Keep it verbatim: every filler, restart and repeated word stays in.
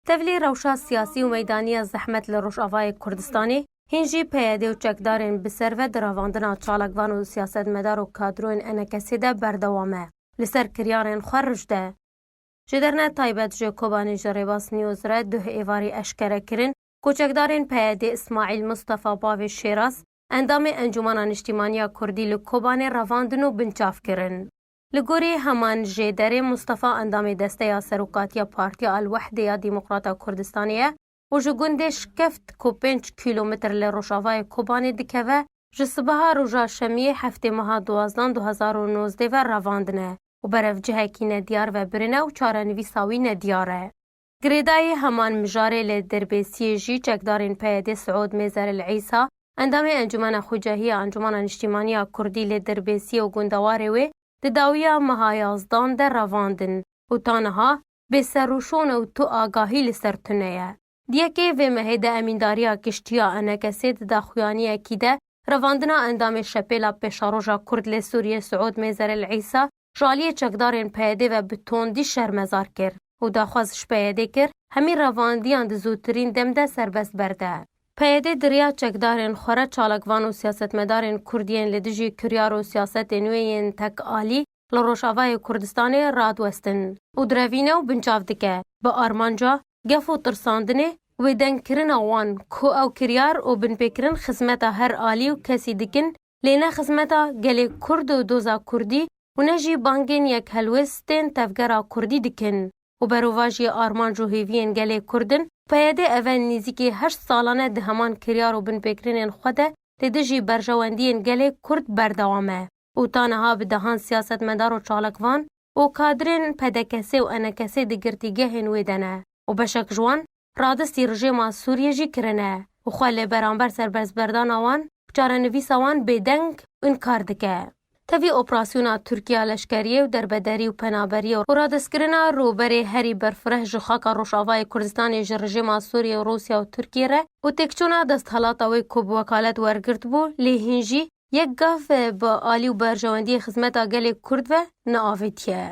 Tevlî rewşa siyasî û meydanî ya zehmet li Rojavayê Kurdistanê, hîn jî P Y D û çekdarên bi ser ve di revandina çalakvan û siyasetmedar û kadroyên E N K S'ê de berdewam e. Li ser kiryarên xwe rij de. Ji derne taybet ji Kobanê ji Rêbas News re duh êvarî eşkere kirin ku çekdarên P Y D Îsmaîl Mustafa bavê Şêraz, endamê Encûmena Niştîmaniya Kurdî li Kobanê revandin û binçav kirin. Li gorî heman jêderê Mustafa endamê desteya serokatiya Partiya El-Wehdê ya Demokrata Kurdistanê ye û ji gundê Şikeft ku pênc kîlometr li rojavayê Kobanê dikeve, ji sibeha roja şemiyê heftê meha duwazdan du hezar û nozdeh ve revandine û berevcihekî nediyar ve birine û çarenivîsa wî nediyar e. Girêdayî heman mijarê li Dirbêsiyê jî çekdarên P Y D Siûd Mêzer El Îsa, endamê Encûmena Xwecehî ya Encûmena Niştîmanî ya Kurdî li Dirbêsiyê û gundewarê wê di dawiya meha yazdan de revandin û ta niha bêserûşûn e û tu agahî li ser tune ye. Di yekê vê mehê de emîndariya giştî ya E N K S'ê di daxuyaniyekî de revandina endamê Şepêla Pêşeroja Kurd li Sûriyê Siûd Mêzer El Îsa ji aliyê çekdarên P Y D ve bi tondî şermezar kir û daxwaz ji P Y D kir hemî revandiyan di zûtirîn dem de serbest berde. P Y D di riya çekdarên xwe re çalakvan û siyasetmedarên Kurd yên li dijî kiryar û siyasetên wê yên tek alî li Rojavayê Kurdistanê radiwestin û direvîne û binçav dike, bi armanca gef û tirsandinê, wêdengkirina wan ku ew kiryar û binpêkirin xizmeta her alî û kesî dikin, lê ne xizmeta gelê Kurd û doza Kurdî û ne jî bangên yekhelwêstên tevgera Kurdî dikin û berovajî armanc û hêviyên gelê Kurd in. P Y D eve nêzîkî heşt salan e di heman kiryar û binpêkirinên xwe de li dijî berjewendiyên gelê Kurd berdewam e û ta niha bi dehan siyasetmedar û çalakvan û kadrên P D K S û E N K S di girtîgehên wê de ne û beşek ji wan radestî rejîma Sûriyê jî kirine û xwe li beramber serbestberdana wan û çarenivîsa wan bêdeng û înkar dike. Tevî operasyona Tirkiya leşkeriyê û derbederî û penaberiyê û radestkirina rûberê herî berfireh ji xaka Rojavayê Kurdistanê ji rejîma Sûriyê û Rûsya û Tirkiyê re û têkçûna desthilata wê ku bi wekalet wergirt bû, lê hîn jî yek gav bi alî û berjewendiyê xizmeta gelê Kurd ve neavêtiye.